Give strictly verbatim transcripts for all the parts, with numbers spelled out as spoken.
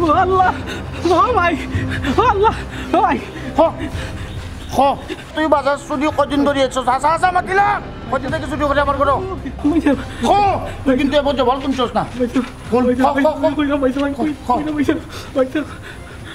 ও আল্লাহ, ও ভাই, ও আল্লাহ, ও ভাই। হ, হ, তুই বাজার চুরি কদিন ধরি আছস? হাছা হাছা মাতিলা। কদিন থাকি চুরি করে আমার ঘরো? ভাইসাব, হ, তুই কিন্তু এবার জবান শুনছস না। ভাইসাব, বল, ভাইসাব, হ, হ, হ। ভাইসাব, ভাইসাব, ভাইসাব, ভাইসাব,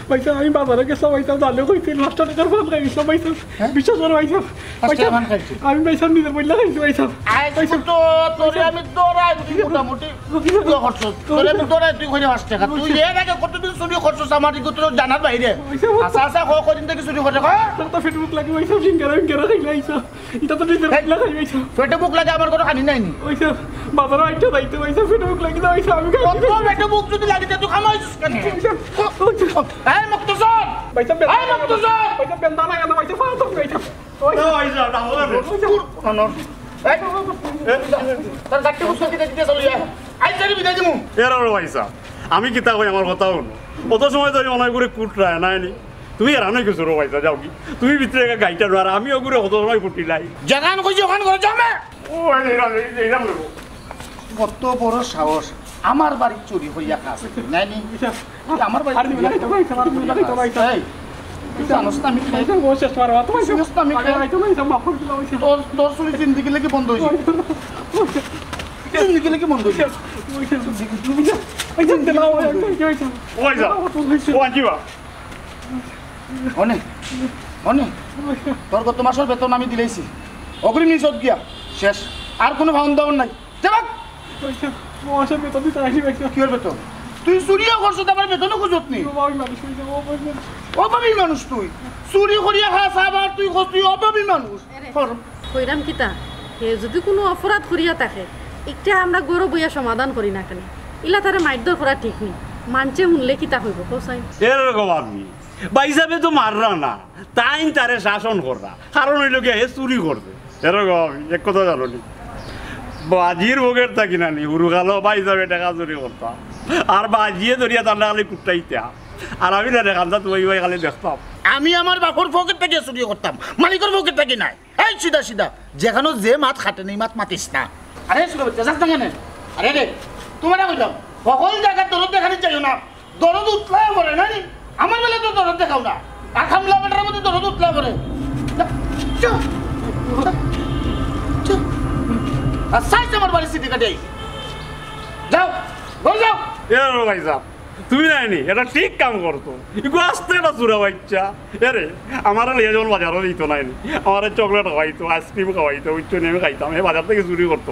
ভাইসাব, আমি বাজারো গেছলাম ভাইসাব, জানে কইছিল, পাঁচশো টেকার পান খাই গেছলাম ভাইসাব। হ্যাঁ? বিশ্বাস করো ভাইসাব। পাঁচ টেকার পান খাইছি। আমি ভাইসাব নিজর পয়লা খাইছি ভাইসাব। আইজ ভাইসাব। তো তোরে আমি দৌড়াই তুই মোটামুটি। তুই খরচ। তোরে আমি দৌড়াই তুই কইরে পাঁচ টেকা। তুই এর আগে কতদিন চুরি করছস আমার ইগু তোর জানার বাইরে। ভাইসাব। হাছা হাছা ক, কদিন থাকি চুরি করে ক। তার তো পেটো ভুক লাগে ভাইসাব, সিঙ্গারা ফিঙ্গারা খাইলে ভাইসাব। ইটা তো নিজর এই, পয়লা খাই ভাইসাব। পেটো ভুক লাগে আমার ঘরো খানি নাই নি। ভাইসাব, বাজারো আইতে যাইতে ভাইসাব, পেটো ভুক লাগে না ভাইসাব, আমি খাই কত পেটো ভুক যদি লাগে তুই খামাইছস কেনে? ভাইসাব, ভাইসাব। এই মুক্তসর! ভাইসাব, এই মুক্তসর! ভাইসাব, বেন্দা না, না, ভাইসাব, ফালা তো ভাইসাব। ভাইসাব। না, ভাইসাব, না, ভাইসাব। দূর, না, না। এই, এ, তার গাড়িটা বুঝতে দিতে দিতে চলে যায়। আই, তাহলে বিদায় দিমু। এর আরো ভাইসাব, আমি কিতা কই আমার কথা হুনো। অত সময় তো আমি অনেক করে কুটরায়, নাই নি? তুমি এরানো কিছু রো ভাইসাব, যাও কি? তুমি ভিতরে একা গাড়িটা নো, আর আমি ওগুরে অত সময় ফুটিলাই। যেখান কইছি ওখান করে যাও না। ও, এই, এই, এই, এই, এই, কত বড় সাহস, আমার বাড়ি চুরি করিয়া খাস। নাই নি? তুই আমার বাড়ি আর চুরি নিবি না, করিয়া খাস। এই, তুই জানোস না আমি কে? তুই জানোস না আমি কে? তোর, তোর চুরি জিন্দেগি লাগি বন্ধ অইছে। জিন্দেগি লাগি বন্ধ অইছে। ওই যা, ও আনজিবা। অনে, অনে, তোর গত মাসর বেতন আমি দিলাইছি। অগ্রিম নিছত গিয়া, শেষ। আর কোনো ফাউন দাউন নাই। যা ভাগ। ভাইসাব, ও মাসর বেতন দিতে আইছি ভাইসাব। কিয়র বেতন? তুই চুরিও করছস, আবার বেতনও খুঁজত নি। অভাবী মানুষ ভাইসাব, অভাবী মানুষ। অভাবী মানুষ তুই। চুরি করিয়া খাস, আবার তুই কস তুই অভাবী মানুষ। এরে, কইরাম কিতা? হে যদি কোনো অপরাধ করিয়া থাকে, ইটা আমরা ঘরো বইয়া সমাধান করি না কেনে? ইলা তারে মাইরধর করা ঠিক নি। মানষে হুনলে কিতা কইবো, কও চাই? এর গো ভাবি, ভাইসাবে তো মাররা না, তাইন তারে শাসন কররা। কারণ অইলো গিয়া হে চুরি করছে। এর গো ভাবি, এক কথা জানো নি? বাজির পকেট থাকি না নি, হুরুকালো ভাইসাবে টেকা চুরি করতা। আর বাজিয়ে ধরিয়া তার খালি কুটাইতা। আর আমি না রে কান্দা তুই ভাই খালি দেখতাম। আমি আমার বাপর পকেট থাকি চুরি করতাম, মালিকর পকেট থাকি নায়। এই সিধা সিধা, যেখানো যে মাত খাটে নি, মাত মাতিস না। আরে সুরো বাচ্চা, যাস না কেনে? আরে রে, তুমারে কইলাম, হকল জাগাত দরদ দেখানি যাইও না। দরদ উতলায় পড়ে, না নি? আমার বেলা তো দরদ দেখাও না। আর খামলা বেটার মধ্যে দরদ উতলায় পড়ে। যা, যা, যা, যা। আর সাইজ আমার বাড়ি সিটি কাটে আইছে। যাও, ঘরে যাও। এ রে ভাইসাব, তুমি নায় নি, এটা ঠিক কাম করছো। ইগু আস্তা একটা চুরা বাইচ্চা। এরে, আমারে লইয়া যখন বাজারো নিতো নায় নি, আমারে চকলেট খাওয়াইতো, আইসক্রিম খাওয়াইতো, বুঝছো নি, আমি খাইতাম, হে বাজার থাকি চুরি করতো।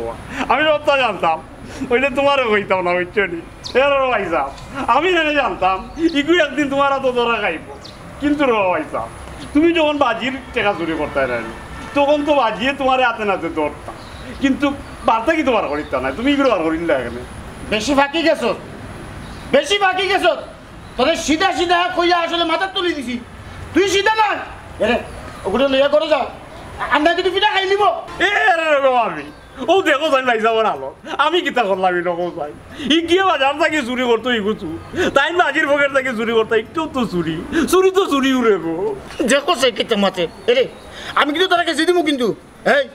আমি সবতা জানতাম, অইলে তুমারে কইতাম না, বুঝছো নি? এরে ভাইসাব, আমি জানি জানতাম, ইগু একদিন তুমার আতো ধরা খাইবো। কিন্তু রে ভাইসাব, তুমি যখন বাজির টেকা চুরি করতায় নায় নি, তখন তো বাজিয়ে তুমারে আতে নাতে ধরতা। কিন্তু বার্তা কিতা বার করিতা নায়, তুমি ইগুরে বার করিলা কেনে? বেশি ফাঁকি গেছো, বেশি ফাঁকি গেছো। তোরে সিধা সিধা কইয়া আসলে মাথাত তুলি দিছি। তুই সিধা নায়। এরে, ওগুরে লইয়া ঘরে যাও। আর না কিন্তু পিঠা খাই নিব। এ রে রে বাবা, আমি। ও দেখো চাইন ভাইসাবর হালত। আমি কিতা করলাম ইনো কও চাইন? ই গিয়া বাজার থাকি চুরি করতো ইগু চুর। তাইন বাজির পকেট থাকি চুরি করতা, ইটাও তো চুরি। চুরি তো চুরি উড়ে গো। দেখো চাইন কিতা মাতে। এরে, আমি কিন্তু তারে গেছি দিমু কিন্তু। এই,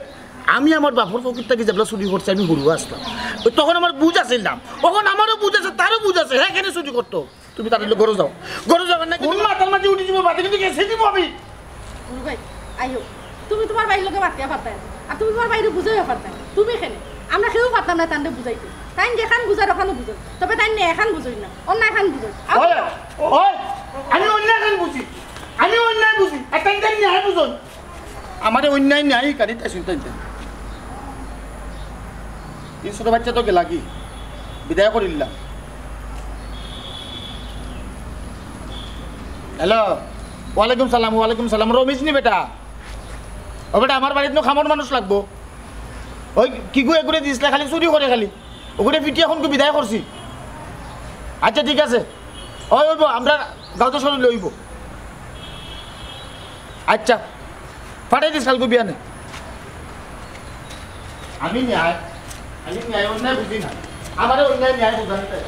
আমি আমার বাপর পকেট থাকি যেবলা চুরি করছি, আমি হুরু আছলাম। ওই তখন আমার বুঝ আছিল না। অখন আমারও বুঝ আছে, তারও বুঝ আছে। হে কেনে চুরি করতো? তুমি তাড়াতাড়ি ঘরে যাও। ঘরে যাও, না কিন্তু মাথার মাঝে উঠি যাইবো, বাদে কিন্তু গেছি দিমু আমি। হুরু ভাই, আইও। তুমি তুমার ভাইর লগে মাতিয়া পারতায় না। আর তুমি তুমার ভাইরে বুঝাইও পারতায় না। তুমি কেনে? আমরা কেউ পারতাম না তানরে বুঝাইতে। তাইন যেখান বুঝার অখানো বুঝইন। তবে তাইন নে এখান বুঝইন না। অন্য এখান বুঝইন। আও। ওই, ওই, আমি অন্য এখান বুঝি। আমি অন্য বুঝি। আর তাইন তাইন ন্যায় বুঝইন। আমারে অন্যায় ন্যায় কারিতা চিন্তা দিতে। এই ছোট বাচ্চা তো গেলাগি, বিদায় করিলাম। হ্যালো, ওয়ালাইকুম সালাম, ওয়ালাইকুম সালাম। রমিজ নি বেটা? ও বেটা, আমার বাড়িত নু কামর মানুষ লাগবো। ওই কিগু এগুরে দিছলা, খালি চুরি করে খালি। ওগুরে পিটিয়া অখনকু বিদায় করছি। আচ্ছা, ঠিক আছে। ওই অইবো, আমরা গাঁওত সরলে অইবো। আচ্ছা, পাঠাই দিস কালকু বিয়ানে। আমি ন্যায়, আমি ন্যায় অন্যায় বুঝি না। আমারে অন্যায় ন্যায় বুঝানি চাই।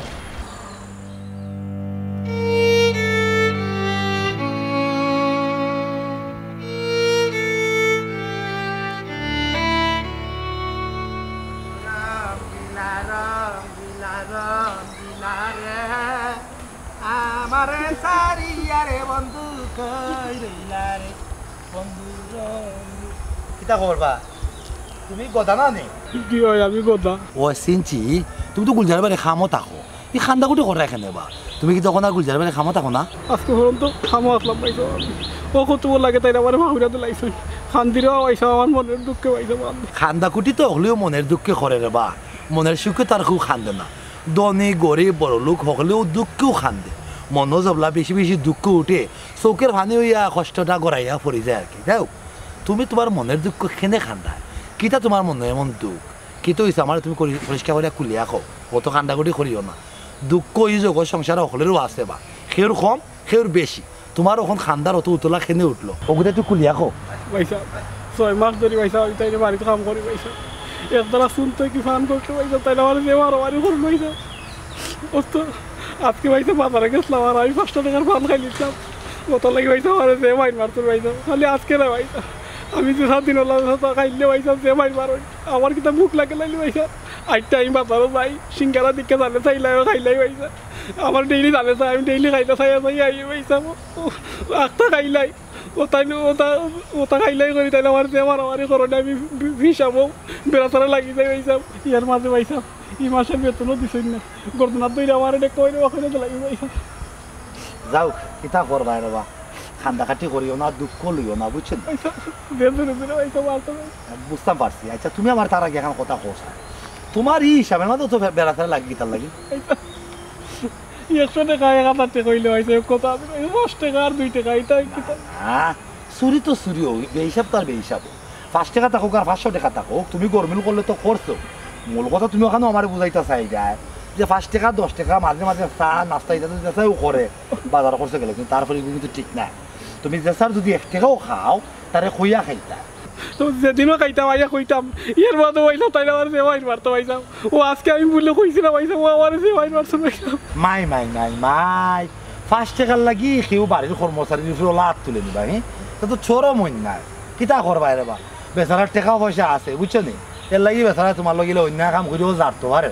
আরে সারি আরে বন্ধু, কই রইলা রে বন্ধু রে? কিতা খবর বা? তুমি গদা না নি? জি অয়, আমি গদা। ও, চিনছি। তুমি তো গুলজার বাড়ি কামো থাকো। ই কান্দাকুটি কররায় কেনে বা? তুমি কিতা অখন আর গুলজার বাড়ি কামো থাকো না? আজকে পর্যন্ত কামো আছলাম ভাইসাব আমি। ও কত লাগে তাইন আমারে মাহুরা দিলাইছইন। কান্দিরাম ভাইসাব আমার মনর দুঃখে ভাইসাব আমি। কান্দাকুটি তো হকলেউ মনর দুঃখে করে রে বা। মনর সুখে তো আর কেউ কান্দে না। ধনী, গরিব, বড়লোক হকলেউ দুঃখেউ কান্দে। মনো যবলা বেশি বেশি দুঃখ উঠে, চউখর পানি অইয়া কষ্টটা গড়াইয়া পড়ি যায় আর কি। যাই হউক, তুমি তুমার মনর দুঃখ কেনে কান্দায়? কিতা তুমার মনো এমন দুঃখ? কিতা অইছে? আমারে তুমি করি-, পরিষ্কার করিয়া খুলিয়া কও। অত কান্দাকুটি করিও না। দুঃখ ই জগৎ সংসারো হকলরউ আছে বা। কেউর কম, কেউর বেশি। তুমার অখন কান্দার অত উতলা কেনে উঠলো? অগুতা একটু খুলিয়া কও। ভাইসাব, ছয় মাস ধরি ভাইসাব আমি তাইন বাড়িত কাম করি ভাইসাব। একদারা চুন থাকি পান করতে ভাইসাব, তাইন আমারে যে মারামারি করইন ভাইসাব। অত আজকে ভাইসাব বাজারো গেছলাম আর আমি পাঁচটা টেকার পান খাইলিছলাম। অতার লাগি ভাইসাব আমারে যে মাইর মারছইন ভাইসাব। খালি আজকে না ভাইসাব, আমি যে সাত দিন অইলো কাইল্লে ভাইসাব যে মাইর মারইন। আমার কিতা ভুক লাগে নাইলে ভাইসাব। আইচ্ছা, আমি বাজারো যাই, সিঙ্গারা দেখিয়া জানে চাইলাই, খাইলাই ভাইসাব। আমার ডেইলি জানে চাই, আমি ডেইলি খাইতা চাই, চাই আই ভাইসাব। আখতা খাইলাই। অতা, অতা, অতা খাইলাই করি, তাইন আমারে যে মারামারি করইন, আমি বি-, হিসাবো বেড়াছাড়া লাগি যাই ভাইসাব। এর মাঝে ভাইসাব, ই মাসর বেতনও দিছইন না। গর্দনাত ধইরা আমারে ডেক্কা অইলে অখানে তো লাগি ভাইসাব। যাও, কিতা করবায় রে বা? কান্দাকাটি করিও না, দুঃখ লইও না, বুঝছো নি? আইচ্ছা, দে দূরে দূরে আইচ্ছা, মারতো না। বুঝতাম পারছি। আইচ্ছা, তুমি আমারে তার আগে একখান কথা কও ছাইন। তুমার ই হিসাবর মাঝে তো বে-, বেড়াছাড়া লাগি, কিতার লাগি? আইচ্ছা, একশো টেকা, এক হাজার টেকা অইলে আইচ্ছা, এক কথা আছে, পাঁচ টেকা আর দুই টেকা, ইটা কিতা? না, চুরি তো চুরি অউ, বেহিসাব তো আর বেহিসাব। পাঁচ টেকা থাকউক আর পাঁচশো টেকা থাকউক, তুমি গরমিল করলে তো করছো। মূল কথা তুমি অখানো আমারে বুঝাইতা চাইরায় যে পাঁচ টেকা, দশ টেকা, মাঝে মাঝে চা, নাস্তা ইতা তো যেতাউ করে, বাজার করতে গেলে, কিন্তু তারপরে ইগু কিন্তু ঠিক নায়। তুমি যেছার যুদি এক টেকাও খাও, তারে কইয়া খাইতা। তো যেদিনও খাইতাম, আইয়া কইতাম, এর বাদেও আইলে তাইন আমারে যে মাইর মারতা ভাইসাব। ও আজকে আমি ভুলে কইছিলাম ভাইসাব, ও আমারে যে মাইর মারছইন ভাইসাব। মাই, মাই, মাই, মাই। পাঁচ টেকার লাগি কেউ বাড়ির কর্মচারীর উপরে অলা আত তুলে নিবা, হে? তা তো শরম অয় না। কিতা করবায় রে বা? বেচারার টেকা পয়সা আছে, বুঝছো নি? এর লাগি বেচারায় তুমার লগে অইন্যায় কাম করিও জারতো পারে।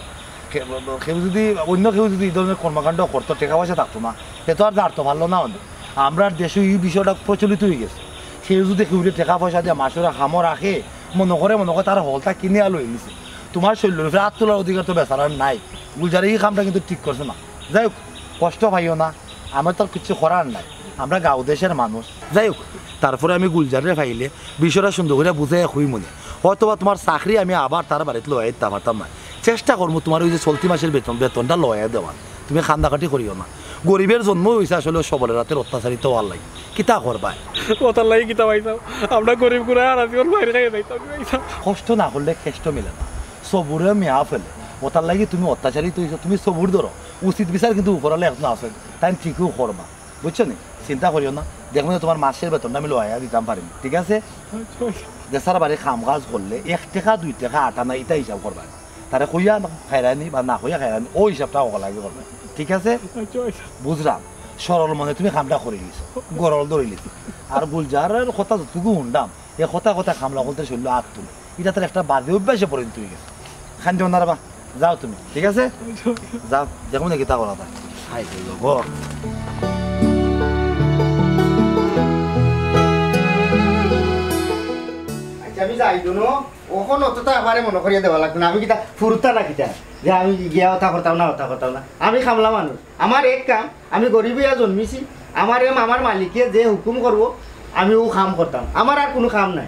কে-, কেউ যুদি, অইন্য কেউ যুদি ই ধরনর কর্মকাণ্ড করতো, টেকা পয়সা থাকতো না, হে তো আর জারতো পারলো না অনে। আমরার দেশো ই বিষয়টা প্রচলিত অইগেছে। কেউ যুদি কেউরে টেকা পয়সা দিয়া মাসর কামো রাখে, মনো করে, মনো করে তার হকলতা কিনিয়া লইলিছে। তুমার শরীলর উপরে আত তুলার অধিকার তো বেচারার নাই। গুলজারে ই কামটা কিন্তু ঠিক করছে না। যাই হউক, কষ্ট পাইও না, আমার তো আর কিচ্ছু করার নাই, আমরা গাঁও দেশর মানুষ। যাই হউক, তারপরে আমি গুলজাররে পাইলে বিষয়টা সুন্দর করিয়া বুঝাইয়া কইমুনে। হয়তো বা তুমার চাকরি আমি আবার তার বাড়িত লইয়া দিতাম পারতাম না। চেষ্টা করমু তুমার অউ যে চলতি মাসর বেতন, বেতনটা লইয়া দেওয়ার। তুমি কান্দাকাটি করিও না। গরিবর জন্ম অইছে আসলে সবলর আতর অত্যাচারিত অওয়ার লাগি। কিতা করবায়? অতার লাগি কিতা ভাইসাব? আমরা গরিব গুরা হারা জীবন মাইর খাইয়া যাইতাম ভাইসাব। কষ্ট না করলে কেষ্ট মিলে না। সবুরে মিয়া ফেলে। অতার লাগি তুমি অত্যাচারিত অইছো, তুমি সবুর ধরো। উচিত বিচার কিন্তু উপরআলা একজন আছইন, তাইন ঠিকউ করবা। বুঝছো নি? চিন্তা করিও না, দেখমুনে তুমার মাসর বেতনটা আমি লইয়া দিতাম পারিমু, ঠিক আছে? আইচ্ছা, আইচ্ছা। যেছার বাড়ি কাম কাজ করলে এক টেকা, দুই টেকা আটা না, ইটা হিসাব করবা। তারে কইয়া খাইরায়নি বা না কইয়া খাইরায়নি, অউ হিসাবটা হকলর আগে করবা, ঠিক আছে? আইচ্ছা, আইচ্ছা। বুঝলাম, সরল মনে তুমি কামটা করিলিছো, গরল ধরিলিছো। আর গুলজারর কথা যতটুকু হুনলাম, হে কথায় কথায় কামলা করতে শরীলো আত তুলে। ইটা তার একটা বাজে অভ্যাসে পরিণত অইগেছে। কান্দিও না রে বা, যাও তুমি, ঠিক আছে? যাও, দেখমুনে কিতা করা যায়। হায় রে গো। আইচ্ছা, আমি যাই দুনো, অখন অততা আমারে মনো করিয়া দেওয়া লাগতো না। আমি কিতা ফুরুতা না কিতা? যে আমি গিয়া অতা করতাম না, অতা করতাম না। আমি কামলা মানুষ। আমার এক কাম, আমি গরিব অইয়া জন্মিছি, আমারে আমার মালিকে যে হুকুম করবো, আমি অউ কাম করতাম, আমার আর কুনু কাম নাই।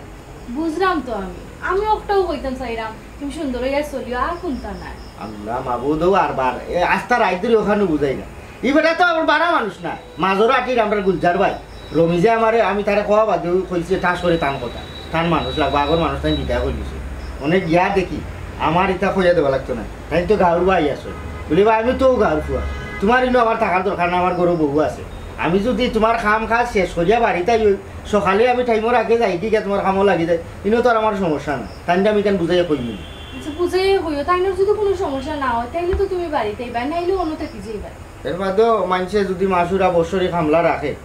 বুঝলাম তো আমি, আমি অকটাউ কইতাম চাইরাম, তুমি সুন্দর অইয়া চলিও, আর কুনতা নাই। আল্লাহ মাবুদ, অউ আর বার, এ আস্তা রাইত ধরি অখানউ বুঝাইরাম। ই বেটা তো আবার বাড়া মানুষ না, মাজরো আটির আমরার গুলজার ভাই। রমিজে আমারে, আমি তারে কওয়া বাদেউ কইছে ঠাস করি তান কথা। তান মানুষ লাগবো, আগর মানুষ তাইন বিদায় করি দিছে। অনে গিয়া দেখি, আমার ইতা কইয়া দেওয়া লাগতো না। তাইন তো গাউর ভাই আছইন। বুলে, "ভাই, আমি তো গাউর ফুয়া। তুমার ইনো আমার থাকার দরকার না, আমার ঘরো বউ আছে। আমি যুদি তুমার কাম কাজ শেষ করিয়া বাড়িত আই, সকালে আমি টাইমর আগে যাইগি গিয়া তুমার কামো লাগি যাই। ইনো তো আর আমার সমস্যা না।" তাইনরে আমি ইখান বুঝাইয়া কইমু। আইচ্ছা, বুঝাইয়া কইও, তাইনর যুদি কুনু সমস্যা না অয়, তাইলে তো তুমি বাড়িত আইবায়, নাইলে অনো থাকি যাইবায়। এর বাদেও মানষে যুদি মাসুরা বৎসরি কামলা রাখে,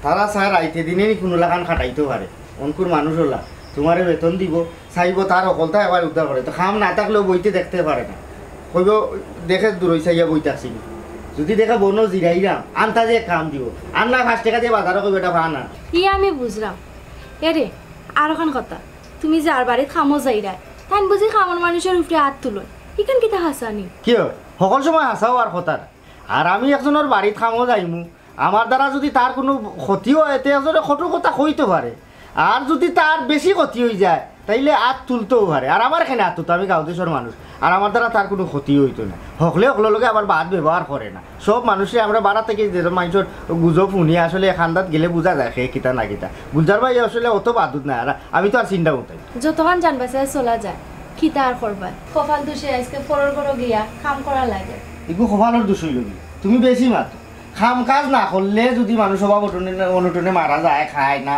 তারা চায় রাইতে দিনে নি কুনু লাখান খাটাইতো পারে। অনকুর মানুষ অলা, তুমারে বেতন দিবো, চাইবো তার হকলতা এবার উদ্ধার করে। তো কাম না থাকলেও বইতে দেখতে পারে না। কইবো, দেখে দূরই চাইয়া বই থাকছি। যদি দেখে বনো জিরাইরাম, আন্তাজে এক কাম দিবো। আর না পাঁচ টেকা দিয়া বাজারো কইবো এটা ফান আন। ই আমি বুঝরাম। এরে, আরোখান কথা, তুমি যার বাড়িত কামো যাইরায়, তাইন বুঝি কামর মানুষর উপরে আত তুলইন? ইখান কিতা হাছা নি? কিয়? হকল সময় হাছাও আর কথা না। আর আমি একজনর বাড়িত কামো যাইমু, আমার দ্বারা যদি তার কুনু ক্ষতি অয়, তে একজনে কটু কথা কইতো পারে। আর যদি তার বেশি ক্ষতি অইযায়, তাইলে আত তুলতোও পারে। আর আমার কেনে আত তুলতো, আমি গাঁও দেশর মানুষ। আর আমার দ্বারা তার কুনু ক্ষতি অইতো না। হকলে হকলর লগে আবার বাদ ব্যবহার করে না। সব মানুষে আমরা বাড়া থাকি যে মাইনষর গুজব হুনি, আসলে কান্দাত গেলে বুঝা যায় কে কিতা না কিতা। গুলজার ভাই আসলে অত বাদুদ না, আর আমি তো আর চিন্তা করতাম। যতখান জান বাঁচায় চলা যায়, কিতা আর করবায়? কপাল দোষে আইজকে পরর ঘরো গিয়া কাম করা লাগে। ইগু কপালর দোষ অইলো কি? তুমি বেশি মাতো। কাম কাজ না করলে যদি মানুষ অভাব অটনে, অনটনে মারা যায়, খায় না,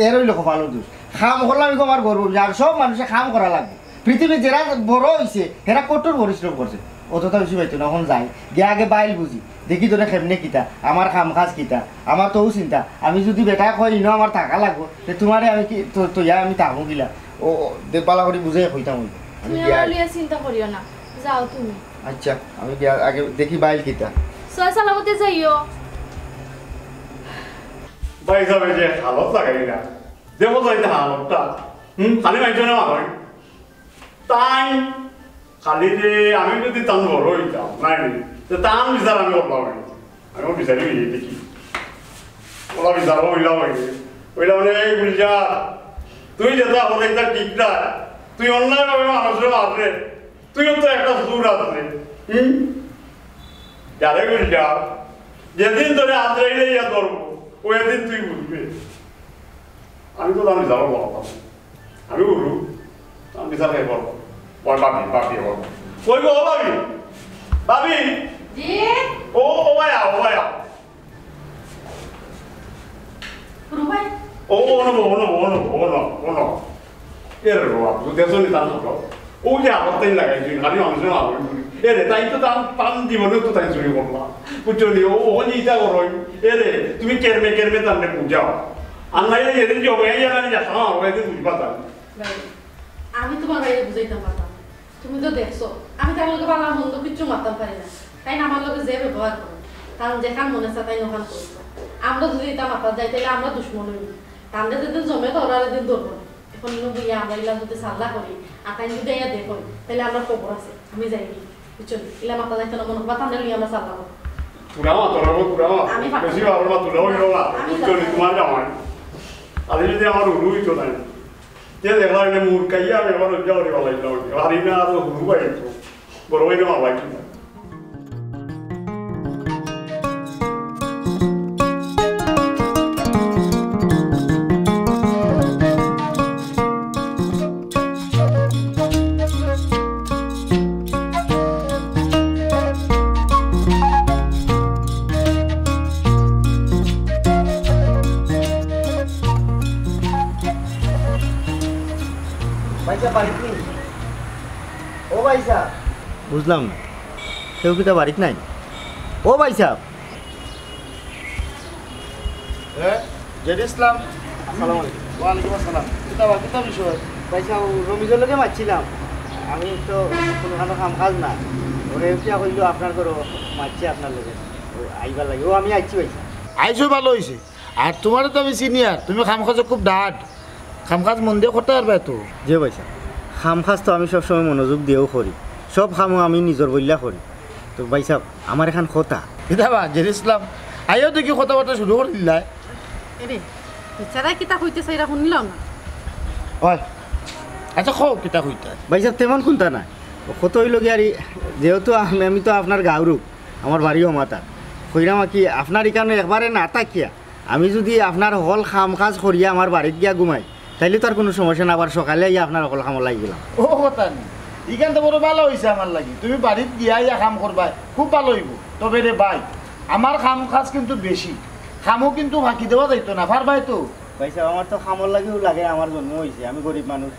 এর অইলো কপালর দোষ। কাম করলাম, ইগু আমার গর্ব। আর সব মানুষে কাম করা লাগবো। পৃথিবীত যেরা বড় অইছে, এরা কঠোর পরিশ্রম করছে। অতটা বেশি পাইতো না, অখন যাই। গিয়া আগে বাইল বুঝি। দেখি তোরে কেমনে কিতা, আমার কাম কাজ কিতা, আমার তো চিন্তা। আমি যদি বেটা কই, ইনো আমার থাকা লাগবো, তে তোমারে আমি কি, তো, তো ইয়া আমি থাকবো কিলা? ও, ও, দে, বালা করি বুঝাই কইতাম অইবো। আমি তুমি গিয়া আমার লইয়া চিন্তা করিও না, যাও তুমি। আচ্ছা, আমি গিয়া আগে দেখি বাইল কিতা। সয় সালামতে যাইও। ভাই সাহেব, যে হালত লাগাই না, দেখো যাই না হালতটা। হুম, খালি মাইজনে মারই। তাই খালি যে আমি যদি তান বড় অইতাম, নাই নি? তো তান বিচার আমি করলাম নি। আমি ওর বিচারি অইলে দেখি। ওলা বিচার অইলাম অইলে। অইলাম মানে, এই গুলজার, তুই যেটা বলে এটা ঠিক না। তুই অন্যায়ভাবে মানুষরে মাররে। তুইও তো একটা চুর আছে। হুম? যারে গুলজার, যেদিন তোরে আজরাইলে ইয়া ধরবো, ওই দিন তুই বুঝবে। আমি তো জানি যাবো বাবা। আমি উঠু, আমি বিচার খাই পড়বো। ওই ভাবি, ভাবি, ওই। ওই গো, ও ভাবি। ভাবি। জি? ও, ও ভাইয়া, ও ভাইয়া। রুবাই। ও, ও নবো, ও নবো, ও নবো, ও নবো, ও নবো। এ রে বাবা, তুই দেখছো নি তার মতো? ও যে আবার তাই লাগাই, তুই খালি মানুষের আবার তুই। এ রে, তাই তো তার, তার জীবনে তো তাই চুরি করবা। বুঝছো নি? ও, ও যে ইটা করো। এ রে, তুমি কেরমে, কেরমে তার নে বুঝাও। আর নাইলে এদিন জমে, এই জায়গায় যা খাওয়া হবে, এদিন বুঝবা তাই। ভাই, আমি তোমার ভাইরে বুঝাইতাম পারতাম। তুমি তো দেখছো, আমি তার লগে ভালা মন্দ কিচ্ছু মাততাম পারি না। তাইন আমার লগে যে ব্যবহার করে, কারণ যেখান মনে চায় তাইন ওখান করছে। আমরা যদি ইতা মাতাত যাই, তাইলে আমরা দুশমন অইব। তানরে যেদিন জমে ধরার দিন ধরবো না। এখন ইনো বইয়া আমরা ইলা যদি সাল্লা করি, আর তাইন যদি আইয়া দেখইন, তাইলে আমরা খবর আছে। আমি যাই কি? বুঝছো নি? ইলা মাতা যাইতো না, মনে করবা তানরে লইয়া আমরা সাল্লা করবো। তুলা মা, তোরা বউ তুলা মা। আমি পারতাম বেশি না। ভালো না, তুলা হইল না। আমি বুঝছো নি? পারতাম না। তোমার জামাই। আরে যদি আমার উরু হইতো না। যে দেখলাম, এটা মুরকাইয়া আমি আবার ওইটা করে বালাই দিলাম। হারি না, আরো হুরু ভাই তো। বড় ভাই না, ভাই। ভাইসাব, বাড়িত নি? ও ভাইসাব। বুঝলাম না, কেউ কিতা বাড়িত নাই? ও ভাইসাব। এ, জেডি ইসলাম। আসসালামু আলাইকুম। ওয়ালাইকুম আসসালাম। কিতা বা, কিতা বিষয়? ভাইসাব, রমিজর লগে মাতছিলাম। আমি তো কুনুখানো কাম কাজ না। ওরে কিয়া কইলো আপনার ঘরো মাতছে আপনার লগে। ও আইবার লাগি। ও আমি আইছি ভাইসাব। আইছো ভালো অইছে। আর তোমারে তো আমি চিনিয়ার, তুমি কাম কাজো খুব ডাট। কাম কাজ মন দিয়া করতা পারবায় তো। জি ভাইসাব, কাম কাজ তো আমি সবসময় মনোযোগ দিয়াউ করি, সব কামও আমি নিজর বইল্লা করি। তো ভাইসাব, আমার এখান কথা। কিতা বা, জেরি ইসলাম, আইও দেখি কথাবার্তা শুরু করি দিলায়। এরে, বেচারায় কিতা কইতে চাইরা হুনলাও না। ওই, আচ্ছা কও কিতা কইতা। ভাইসাব, তেমন কুন্তা না। কথা অইলো গিয়া আর ই, যেহেতু আমি, আমি তো আপনার গাঁওর, আমার বাড়িও মাতাত। কইরাম আর কি, আপনার ইখানো একবারে না থাকিয়া আমি যুদি আপনার হকল কাম কাজ করিয়া আমার বাড়িত গিয়া ঘুমাই, তাইলে তো আর কুনু সমস্যা না, আবার সকালে আইয়া আপনার হকল কামো লাগি গেলাম। ও কথা নি, ইখান তো বড় ভালা অইছে আমার লাগি। তুমি বাড়িত গিয়া আইয়া কাম করবায়, খুব ভালা অইবো। তবে রে ভাই, আমার কাম কাজ কিন্তু বেশি, কামও কিন্তু ফাঁকি দেওয়া যাইতো না, পারবায় তো? ভাইসাব, আমার তো কামর লাগিউ লাগে, আমার জন্ম অইছে, আমি গরিব মানুষ,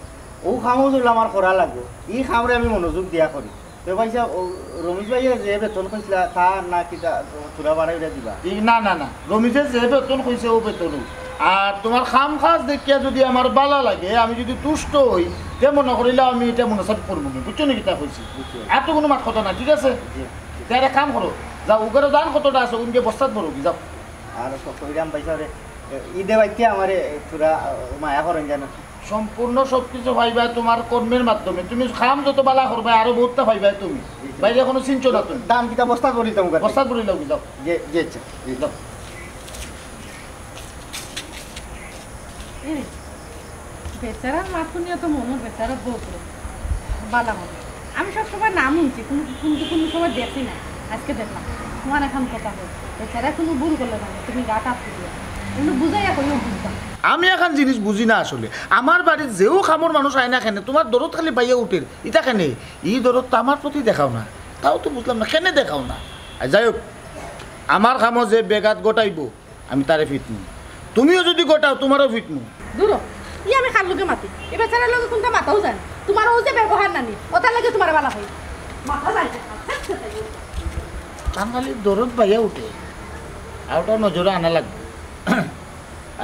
অউ কামও যুদি আমার করা লাগবো, ই কামরে আমি মনোযোগ দিয়া করি। তে ভাইসাব, ও রমিজ ভাইয়ে যে বেতন কইছলা, তা না কিতা থুড়া বাড়াই উড়া দিবা? ই না, না, না। রমিজে যে বেতন কইছে, অউ বেতনউ। আর তোমার কাম কাজ দেখিয়া যুদি আমার ভালা লাগে, আমি যুদি তুষ্ট অই, তে মনো করিলাও আমি ইটা মনসাত করমু নি। বুঝছো নি কিতা কইছি? বুঝছি। আর তো কুনু মাত কথা না, ঠিক আছে? জি। তে এক কাম করো, যাও, উগারো ধান কতটা আছে, উনকে বস্তাত ভরো কি, যাও। আর ক-, কইরাম ভাইসাব রে, এ, ইদে বাইতে আমারে, এ, থুড়া, আ, মায়া করইন জানো। সম্পূর্ণ সবকিছু পাইবা তোমার কর্মের মাধ্যমে। তুমি কাম যত বালা করবা, আরো বহুতটা পাইবা তুমি। জি, জি। বাইরে কোনো চিনছো না তুমি। ধান কিতা বস্তাত ভরিতাম উগার? বস্তাত ভরি লও কি, যাও। জি, জি, আচ্ছা। জি। যাও। এরে, বেচারার মাত হুনিয়া তো মনো অর বেচারা বউত বালা মানুষ। আমি সবসময় নাম হুনছি, কিন্তু, কিন্তু কোনো সময় দেখছি না। আজকে দেখলাম। তোমার এখন কথা কই, বেচারা কোনো ভুল করলে না, তুমি গাত আটকে দিও। একটু বুঝাইয়া কইও বুঝবা। আমি এখান জিনিস বুঝি না আসলে। আমার বাড়িত যেউ কামর মানুষ আয় না কেনে, তোমার দরদ খালি পাইয়া উঠের। ইতা কেনে? ই দরদ তো আমার প্রতি দেখাও না। তাও তো বুঝলাম না, কেনে দেখাও না? আর যাই হোক, আমার কামো যে বেঘাত ঘটাইবো, আমি তারে ফিটমু। তুমিও যদি ঘটাও, তোমারও ফিটমু। দূর হ, ই আমি কার লগে মাতি? এ বেচারার লগে কুনটা মাতাও যায় না। তোমার অউ যে ব্যবহার নানি, অতার লাগি তোমার বালা হয়। মাথা যায় না। তান খালি দরদ বাইয়া উঠে, আর ওটা নজরে আনা লাগবে।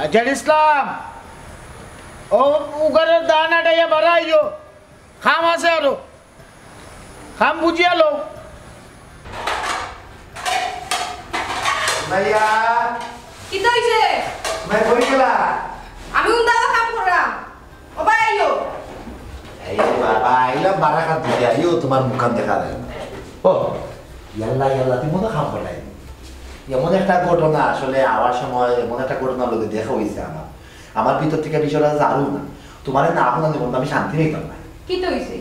আজার ইসলাম, ও উগারের দান আটাইয়া বাড়াইও, কাম আছে আরো। কাম বুঝিয়া লও। ভাইয়া। কিতা অইছে? ভাই, কই গেলা? আমি উন্দালা কাম কররাম। ও ভাই, আইও। এই বাবা, আইলাম বারাকাত দিতে, আইও, তোমার মুখখান দেখা যায় না। ও, ইয়াল্লা, ইয়াল্লা, তুমি মনে কাম করলাই। এমন একটা ঘটনা আসলে আওয়ার সময়, এমন একটা ঘটনার লগে দেখা অইছে আমার। আমার ভিতর থেকে বিষয়টা জানো না। তোমারে না হুনানি পর্যন্ত আমি শান্তি পাইতাম না। কিতা অইছে?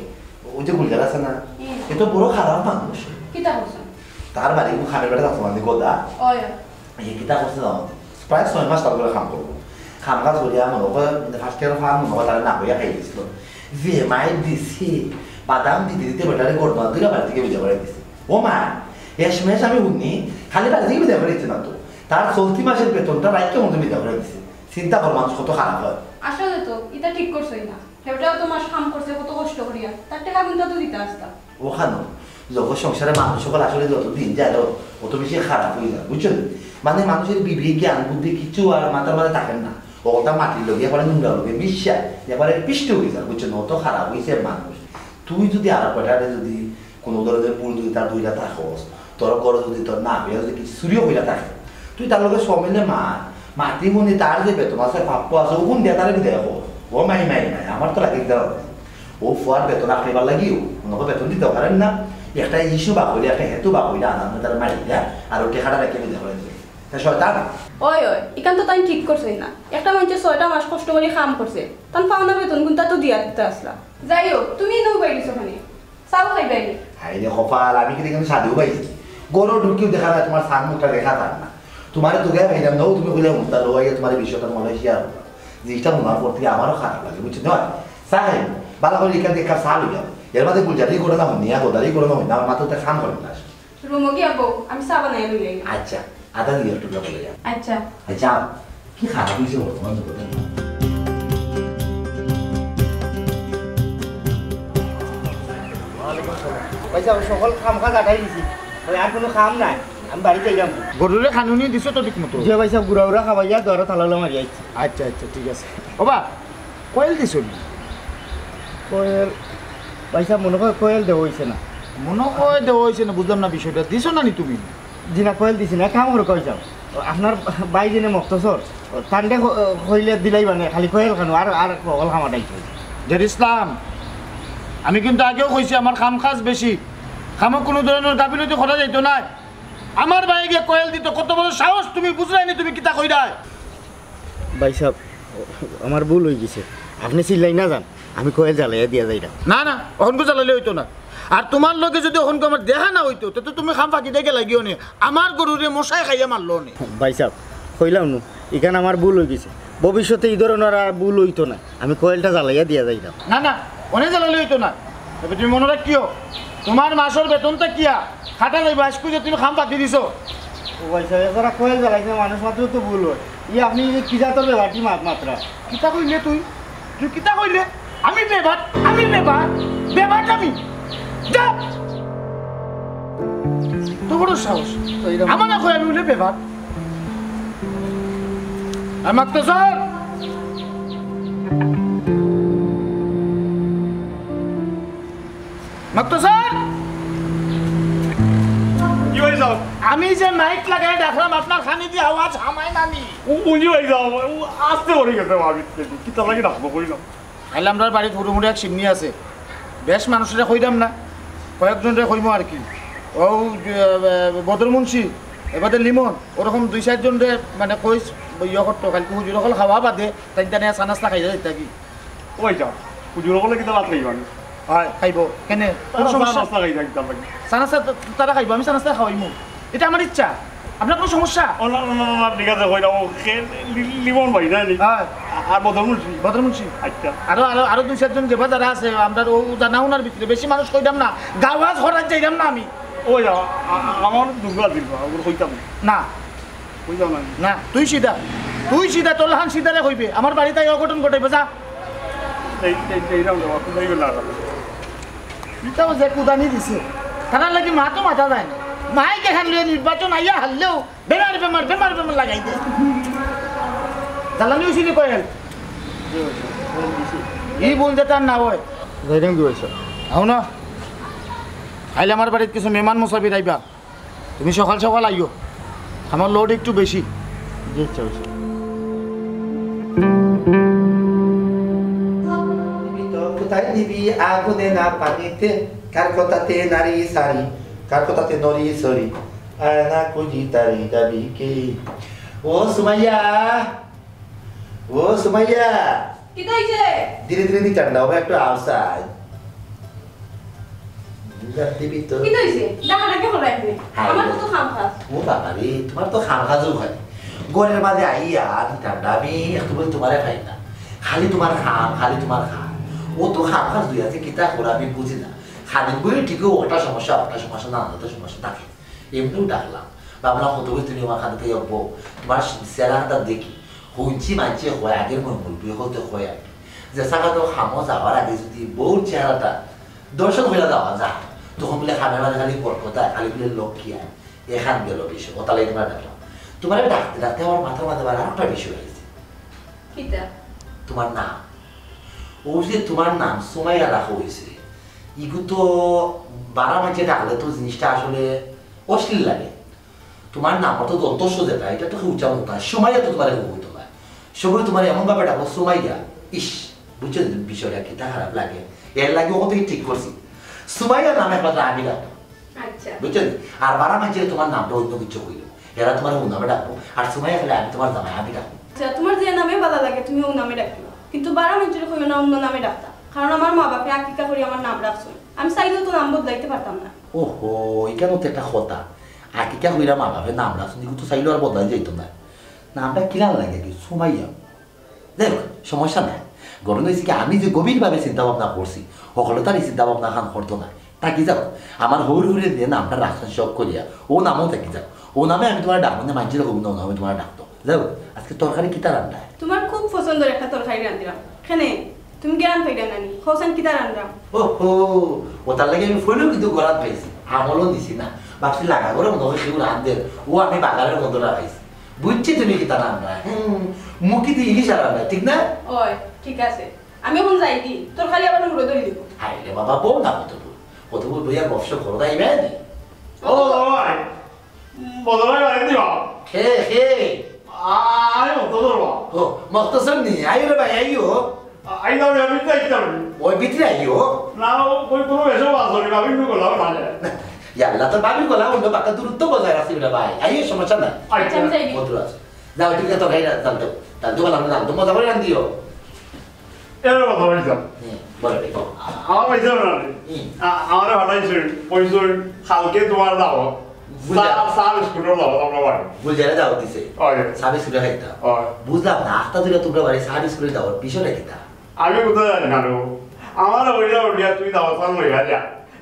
ওই যে গুলজার আছে না? হুম। এ তো বড় খারাপ মানুষ। কিতা করছে? তার বাড়ি কোনো খামের বেটা থাকতো না, গদা। ওই। এই কিতা করছে জানো তো? প্রায় ছয় মাস তার করে কাম করবো। কাম কাজ করিয়া মনে করে, মানে, first year ফান মনে করে তারা না কইয়া খাই দিছিল। যে মাই দিছি, বাদাম দিতে দিতে বেটারে গর্দনা দুইটা বাড়ি থেকে বিদায় করে দিছে। ও মা, শেষমেশ আমি হুনি, খালি বাড়ি থেকে বিদায় করে দিচ্ছে না তো। তার চলতি মাসের বেতনটা রাইখা মতো বিদায় করে দিছে। চিন্তা কর, মানুষ কত খারাপ হয়। আসলে তো, ইটা ঠিক করছই না। হেটাও তো মাস কাম করছে কত কষ্ট করিয়া, তার টেকা কিন্তু তো দিতে আসতাম। ওখানো, জগৎ সংসারে মানুষ সকল আসলে যত দিন যায়, অত বেশি খারাপ হয়ে যায়, বুঝছো নি? মানে, মানুষের বিবেক, জ্ঞান, বুদ্ধি কিচ্ছু আর মাথার মাঝে থাকে না। ওটা মাটির লগে, এবারে নোংরা লগে, বিশ্বাস, এবারে পিষ্ট হয়ে যায়, বুঝছো নি? অত খারাপ হয়েছে মানুষ। তুই যদি আর বেটারে যদি কোনো ধরনের ভুল যদি তার দুইটা থাকস, তোর ঘরে যদি তোর না হইয়া যদি কিছু চুরিও হইয়া থাকে, তুই তার লগে সমিলে মার, মাতি মুনি তার যে বেতন আছে, প্রাপ্য আছে, ওগুন দিয়া তারে বিদায় কর। ও মাই, মাই, মাই, আমার তো লাগে দিতে হবে। ও ফুয়ার বেতন আটকাইবার লাগিও, ওনাকে বেতন দিতে পারেন না। একটা ইস্যু বা কইলে, একটা হেতু বা কইলে, আনার মধ্যে তারা মারি দেয়, আর ওই টেকাটা রেখে বিদায় করে দিবে। তা শয়তান। ওই, ওই, ইখান তো তাই ঠিক করছই না। একটা মানুষে ছয়টা মাস কষ্ট করে কাম করছে, তার পাওনা বেতন গুনটা তো দিয়া দিতে আসলা। যাই হোক, তুমি নৌ বাইরিছো ওখানে। চাও খাইবাই নি? হায় রে কপাল, আমি কি এখানে সাধু পাইছি? গরু ঢুকিও দেখা যায়, তোমার সার মুখটা দেখা যায় না। তোমার তো গায়ে পাইলাম না, তুমি কইলে মুখটা লোয়াইয়া তোমার বিষয়টা মনে হয় শেয়ার করলাম। জিনিসটা মনে পড়তে আমারও খারাপ লাগে, বুঝছো না? চা খাই, বালা করে এখান থেকে চা লইয়া। এর মাঝে গুলজারি করে না হইনি, আর গোদারি করে না হইনি, আমার মাথাতে খাম করে না। রুমো গিয়া বউ, আমি চা বানাইয়া লই আই। আচ্ছা, আদা দিয়ে একটু করে লইয়া। আচ্ছা। আচ্ছা, কি খারাপ হয়েছে বর্তমান জগতে? ভাইসাব, সকল কাম কাজ আটাই দিছি। ওই আর কোনো কাম নাই, আমি বাড়ি যাইলাম। গরুরে খানুনি দিছো তো ঠিক মতো? জি ভাইসাব, গুড়া উড়া খাওয়াইয়া দুয়ারো তালা উলা মারি আইছি। আচ্ছা, আচ্ছা, ঠিক আছে। ওবা, কয়েল দিছো নি? কয়েল, ভাইসাব, মনে হয় কয়েল দেওয়া হইছে না। মনে হয় দেওয়া হইছে না, বুঝলাম না বিষয়টা। দিছো না নি তুমি? জি না, কয়েল দিছি না, কাম করে কই যাও। আপনার ভাই যিনি মক্তসর, তান্ডে ক-, কইলে দিলাই মানে, খালি কয়েল কেন, আর, আর কল খামাটাই কই। জের ইসলাম, আমি কিন্তু আগেও কইছি, আমার কাম কাজ বেশি, কামো কোনো ধরনের গাফিলতি করা যাইতো না। আমার ভাই গিয়ে কয়েল দিত, কত বড় সাহস, তুমি বুঝলায় নি, তুমি কিতা কইরায়? ভাইসাব, আমার ভুল হয়ে গেছে, আপনি চিল্লাই না যান, আমি কয়েল জ্বালাইয়া দিয়া যাইরাম। না, না, অখনকু জ্বালাইলে হইতো না। আর তোমার লগে যদি অখনকু আমার দেখা না হইতো, তে তো তুমি কাম ফাঁকি দিয়ে গেলা গিয়ে নে। আমার গরুরে মশায় খাইয়া মারলো নে। ভাইসাব, কইলাম নু, ইখান আমার ভুল হয়ে গেছে, ভবিষ্যতে এই ধরনের আর ভুল হইতো না, আমি কয়েলটা জ্বালাইয়া দিয়া যাইরাম। না, না, অনে জ্বালাইলে হইতো না। তবে তুমি মনে রাখিও, তোমার মাসর বেতনটা কিয়া কাটা লইবা, আজকে যে তুমি কাম বাদ দিয়ে দিছো। ও ভাইসাব, এছাড়া কয়েল জ্বালাইছে, মানুষ মাত্র তো ভুল হয়। ই আপনি যে কি জাতর বেবাটি মাত মাত্রা? কিতা কইলে তুই? তুই কিতা কইলে? আমি বেবাট, আমি বেবাট, বেবাট আমি। যা! তো বড় সাহস। আমার না কই আমি বলে বেবাট। আর মাত্র স্যার। মাত্র স্যার। কি হয়ে যাও? আমি যে মাইক লাগাই ডাকলাম, আপনার কানে দি আওয়াজ হামায় না নি? উ-, উনি ওই যাও, উ আস্তে করে গেছে, আমি কিতা লাগি ডাকবো কইলাম। তাইলে আমরার বাড়িত হুরুমুরু এক চিমনি আছে, বেশ মানুষরে কইরাম না, কয়েকজনরে কইমু আর কি। ও, এ, এ, বদর মুন্সি, এবাদে লিমন, ওরকম দুই চাইরজনরে মানে কইস, ইয়ে করতো, কালকে হুজুর অকল খাওয়া বাদে তাইন তানে চা নাস্তা খাইয়া যাইতা কি? ওই যাও, হুজুর অকলে কিতা ভাত খাইবা নি? হয়, খাইবো। কেনে? কোনো তারা চা সমস্যা? নাস্তা খাইতা কিতা লাগি? চা নাস্তা তো তারা খাইবো, আমি চা নাস্তা খাওয়াইমু। এটা আমার ইচ্ছা। আপনার কোনো সমস্যা? ও না, না, না, না, ঠিক আছে, কইরা ও খে-, লি-, লিমন ভাই, না নি? হ্যাঁ। আ-, আর বদর মুন্সি? বদর মুন্সি। আচ্ছা। আরো, আরো, আরো দুই চাইরজন যেবা যারা আছে, আমরার ও জানা উনার ভিতরে বেশি মানুষ কইতাম না, গাওয়াজ করার চাইতাম না আমি। ওই যাও, আ-, আ-, আমার দুর্গা দিল, ওগুলো কইতাম না। না। কইতাম না। না, তুই সিধা। তুই সিধা, তোর লাখান সিধারে কইবে। আমার বাড়িত আইয়া অঘটন ঘটাইবে, যা। এই, এই, এইরকম দেওয়া, কোথায় গেল আর? ইটাও যে কুদানি দিছে। তারার লাগি মা তো মাথা যায় না। মাই যেখান লইয়া নির্বাচন আইয়া হারলেও বেমার, বেমার, বেমার, বেমার লাগাই দে। জ্বালানি হইছে নি কয়েল? ই বল যে তার না হয়। যাইরাম কি হইছে? আও না। আইলে আমার বাড়িত কিছু মেহমান মুসাফির আইবা। তুমি সকাল সকাল আইও, আমার লোড একটু বেশি। জি, আচ্ছা, আচ্ছা। নিবি তো কোথায় নিবি, আগুনে না পানিতে, কার কথাতে নারী সারি, কার কথাতে নরি সরি, আয় না খুঁজি তারি যাবি কে। ও সুমাইয়া, ও সুমাইয়া। কিতা অইছে? ধীরে ধীরে দি ঠান্ডা হবে, একটু আওসাই। বুঝার দিবি তো। কিতা অইছে? ডাকাডাকি করো আপনি। হায় আমার রে। কত কাম কাজ। ও বাবা রে, তোমার তো কাম কাজও হয়। ঘরের মাঝে আইয়া দি ঠান্ডা, আমি একটু বলি তোমারে পাই না। খালি তোমার কাম, খালি তোমার কাম। ও তো কাম কাজ দুই আছে, কিতা করে আমি বুঝি না। খালি বই ঠিকও ওটা সমস্যা, ওটা সমস্যা, না, ওটা সমস্যা থাকে। এমনিও ডাকলাম। ভাবলাম কত বই তুমি আমার খান থেকে বউ। তোমার চেহারাটা দেখি। হুনছি মানছে হয় আগের মন মুরব্বী হতে হয় আর কি। যে সাকা তো খামো যাওয়ার আগে যদি বউর চেহারাটা দর্শন হইয়া যাওয়া যায়, তখন বলে খামের মাঝে খালি বরকত আয়, খালি বলে লক্ষ্মী আয়। এখান গেল বিষয়, ওটা লাগে তোমার ডাকলাম। তোমার ডাকতে ডাকতে আমার মাথার মাঝে আবার আরেকটা বিষয় হয়েছে। কিতা? তোমার নাম। ও যে তোমার নাম সুমাইয়া রাখা হয়েছে, ইগু তো বারা মাঝে ডাকলে তো জিনিসটা আসলে অশ্লীল লাগে। তোমার নাম তো দন্তস্ব যেটা, এটা তো কেউ উচ্চারণ করতো না। সুমাইয়া তো তোমার কেউ কইতো না। সবাই তোমার এমন ভাবে ডাকো সুমাইয়া। ইস, বুঝছো তো বিষয়টা কিতা খারাপ লাগে। এর লাগে ওকে থেকে ঠিক করছি। সুমাইয়া নামে একমাত্র আমি ডাকবো। আচ্ছা। বুঝছো নি? আর বারা মাঝে তোমার নামটা অন্য কিছু কইলো। এরা তোমার ও নামে ডাকবো। আর সুমাইয়া খেলে আমি তোমার জামাই, আমি ডাকবো। আচ্ছা, তোমার যে নামে ভালো লাগে তুমি ও নামে ডাকিও। কিন্তু বারা মাঝে কইও না অন্য নামে ডাকতা। কারণ আমার মা বাপে আকিকা করি আমার নাম রাখছো। আমি চাইলেও তো নাম বদলাইতে পারতাম না। ওহো, এখানেও তো একটা কথা। আকিকা কইরা মা বাপে নাম রাখছো, কিন্তু চাইলেও আর বদলাই যাইতো না। নামটা কিলান লাগে কি? সুমাইয়া। যাই হোক, সমস্যা নাই। ঘটনা হয়েছে কি, আমি যে গভীরভাবে চিন্তা ভাবনা করছি, হকলতার এই চিন্তা ভাবনা খান করতো না। থাকি যাও, আমার হৌর হৌরে যে নামটা রাখছেন শখ করিয়া, ও নামও থাকি যাও। ও নামে আমি তোমার ডাকবো না, মানছি রকম না, ও নামে তোমার ডাকতো। যাই হোক, আজকে তরকারি কিতা রান্না? তোমার খুব পছন্দের একটা তরকারি রান্ধিলাম। কেনে, তুমি গেরান পাইরা নানি? হোসেন কিতা রান্ধিলাম? ওহো, ও তার লাগে আমি ফোনেও কিন্তু গরাত পাইছি, আমলও দিছি না। ভাবছি লাগা করে মনে হয় কেউ রান্ধে, ও আমি বাগানের গন্ধটা পাইছি। বুঝছি তুমি কিতা রান্না। হুম, মুখি দিয়ে ইলিশ আর রান্না, ঠিক না? ওই, ঠিক আছে। আমি এখন যাই কি? তোর খালি আবার মুড়ো ধরে দিব। হায় রে বাবা, বউ না কত বউ। কত বউ বইয়া গপশপ করো, তাই বেড়ে নি? ও, ও, ভাই। বদলাই বাড়ি দিবা। খে, খে। আ-, আমি মতো ধরবা। ও, মক্তসর নি, আইও রে ভাই, আইও। আ-, আইলাম, আমি তো আইতাম। ওই ভিতরে আইও। না, ও, ওই কোনো বেশও বাস ধরি, আমি একটু গলাও না যায়। ইয়াল্লা, তোর ভাবি গলা অন্য বাক্কা দূরত্ব বজায় রাখছি বেটা ভাই। আইও, সমস্যা নাই। আচ্ছা, আমি যাই। মধুর আছে। যাও, ঠিক আছে, তোর ভাই রাখ, জানতো। জানতো বললাম, জানতো, মজা করে রান্ধিও। এর কথা বলতাম। হুম, বলো, দেখো। আমার পয়সা না রে। হুম। আ-, আমারে পাঠাইছইন, কইছইন, কালকে তোমার দাওয়াত। বুঝা- চা, চা বিস্কুটর দাওয়াত, আমরা বাড়ি। গুলজারে দাওয়াত দিছে। ওই। চা বিস্কুটে খাইতাম। ওই। বুঝলাম না, আস্তা দিলে তোমরা বাড়ি চা বিস্কুটের দাওয়াত, বিষয়টা কিতা? আমি কোথায় জানি না রে। আমার ওইটা উঠিয়া তুই দাওয়াত খান লইয়া যা।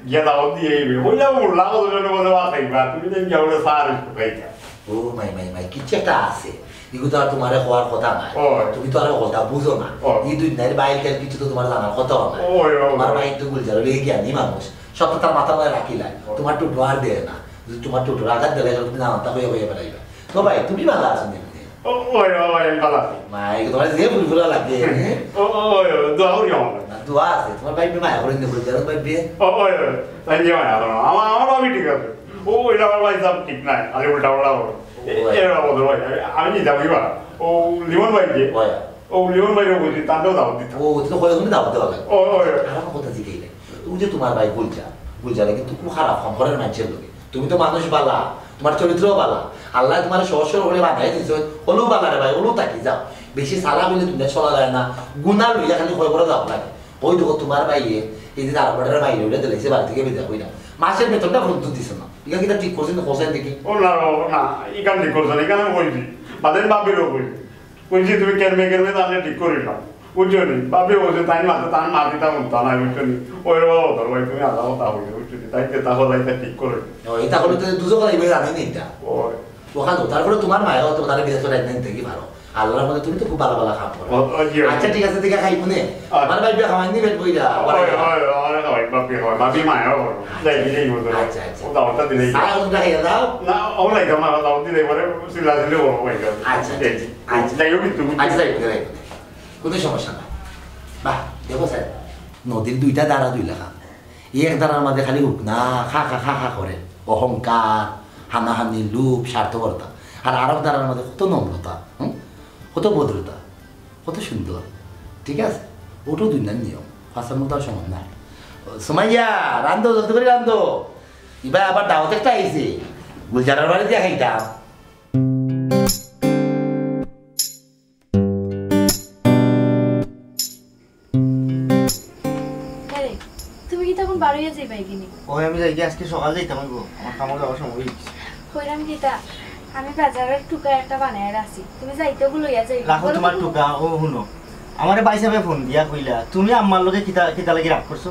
গিয়া দাওয়াত দিয়ে আইবে। ওই যাবো, মোল্লা কতজনের মধ্যে ভাত খাইবা। তুমি তো গিয়া বলে চা বিস্কুট খাইতা। ও মাই, মাই, মাই, কিচ্ছু একটা আছে। ইগু তো আর তোমারে হওয়ার কথা না। ওই। তুমি তো আর কথা বুঝো না। ওই। এই দুনিয়ার বাইরে কিছু তো তোমার জানার কথাও না। ওই, ওই, তোমার ওই। বাইরে তো গুলজার হলে জ্ঞানী মানুষ। সব তো তার মাথার মধ্যে রাখিলা। ওই। তোমার টুটু আর দেয় না। যদি তোমার টুটুর আঘাত দিলে, তুমি নানানটা হয়ে হয়ে বেড়াইবা। তো ভাই, তুমি ভালো আছো নি? ও, ওই, ওই, ওই, ভালো আছি। মাই, তোমার যে ফুলফুলা লাগে। ও, ও, ওই, ওই, দোয়া করি আমার। না, দোয়া আছে। তোমার ভাই মায়া করে নিয়ে বলতে পারো, ভাই বিয়ে। ও, ওই, ওই, তাই দিয়ে মায়া করো। আমার, আমার ভাবি ঠিক আছে। ও, এটা আমার ভাই সাহেব ঠিক নাই, খালি উল্টা পাল্টা বলো। এ-, ও ভাই। এরা বলো ভাই, আমি, আমি নিতাম কি বা? ও লিমন ভাই যে, ভাই। ও লিমন ভাইরে কইছি, তানরেও দাওয়াত দিতাম। ও, তো কয়েকজনকে দাওয়াত দেওয়া লাগে। ও, ও, ও। আর আমার কথা জিগাইলে, ও যে তোমার ভাই গুলজার, গুলজারে কিন্তু খুব খারাপ কাম করের মানষর লগে। তুমি তো মানুষ বালা, তোমার চরিত্রও বালা। আল্লায় তোমারে সহজ সরল করি বানাই দিছে, অইলেও বালা রে ভাই, অইলেও থাকি যাও। বেশি চালাক অইলে দুনিয়াত চলা যায় না, গুনা লইয়া খালি কয় করে যাওয়া লাগে। ওই দেখো তোমার ভাইয়ে, এই যে দারোগাটারে বাইরে উঠে দিলাইছে, বাড়ি থাকি বিদায় কইরা। মাসের বেতনটা পর্যন্ত দিছে না। ইটা কিতা ঠিক করছে না, হোসেন দেখি। ও না, ও না, ইখান ঠিক করছে না, ইখান আমি কইছি। বাদে ভাবিরেও কইছি। কইছি, তুমি কেরমে কেরমে তাহলে ঠিক করিলাও। বুঝছো নি? ভাবি কইছে, তাই মাতে, তার মা দিতা মনতা নাই, বুঝছো নি? ওই রে বাবা, তোর ভাই তুমি আলাদা কথা হইলে, বুঝছো নি? তাই তে তাহলে এটা ঠিক করে। ও, এটা হলে তো দুজো কথা এবার জানি নি এটা। ওই। ওখান তো, তারপরে তোমার মায়েও তো তাহলে বিদেশ করে একদিন থেকে পারো। আল্লাহর মধ্যে তুমি তো খুব ভালো ভালো কাম করো। ও, ও, জি, জি। আচ্ছা, ঠিক আছে, দেখা খাইবো নে। আচ্ছা। আমার ভাই বিয়া খাওয়াইনি পেট বইরা। ওই, ওই, ওই, খাওয়াই, ভাবি খাওয়াই, ভাবি মায়েও করো। যাই, দিলেই মতো। আচ্ছা, আচ্ছা। ও দাওয়াতটা দিলেই। চা ওটা খাইয়া দাও। না, ও নাই, আমার দাওয়াত দিলে পরে চিল্লা দিলে ও হয়ে যাবে। আচ্ছা, জি, জি। আচ্ছা। যাই হোক, কিন্তু আচ্ছা, যাই হোক, যাই হোক। কোনো সমস্যা না। বাহ, দেখো স্যার, নদীর দুইটা ধারা দুই লেখা। এই এক ধারার মাঝে খালি উঠনা, খা খা খা খা করে, অহংকার, হানাহানি, লোভ, স্বার্থপরতা। আর আরক ধারার মাঝে কত নম্রতা, হুম? কত ভদ্রতা, কত সুন্দর। ঠিক আছে? ওটাও দুনিয়ার নিয়ম। পাঁচের মতো আর সমান না। সুমাইয়া, রান্ধো, জলদি করি রান্ধো। ইবা আবার দাওয়াত একটা আইছে। গুলজারের বাড়ি দিয়া খাইতাম। আরে, তুমি কি তখন বারইয়া যাইবায় কিনি? ওই আমি যাই গিয়া, আজকে সকাল যাইতাম অইবো, আমার কামো যাওয়ার সময় অই গেছে। কইরাম কিতা, আমি বাজারর টুকা একটা বানাইয়া রাখছি, তুমি যাইতে ওগু লইয়া যাইবায়। রাখো তোমার টুকা। ও হুনো, আমারে ভাইসাবে ফোন দিয়া কইলা, তুমি আম্মার লগে কিতা, কিতা লাগি রাগ করছো?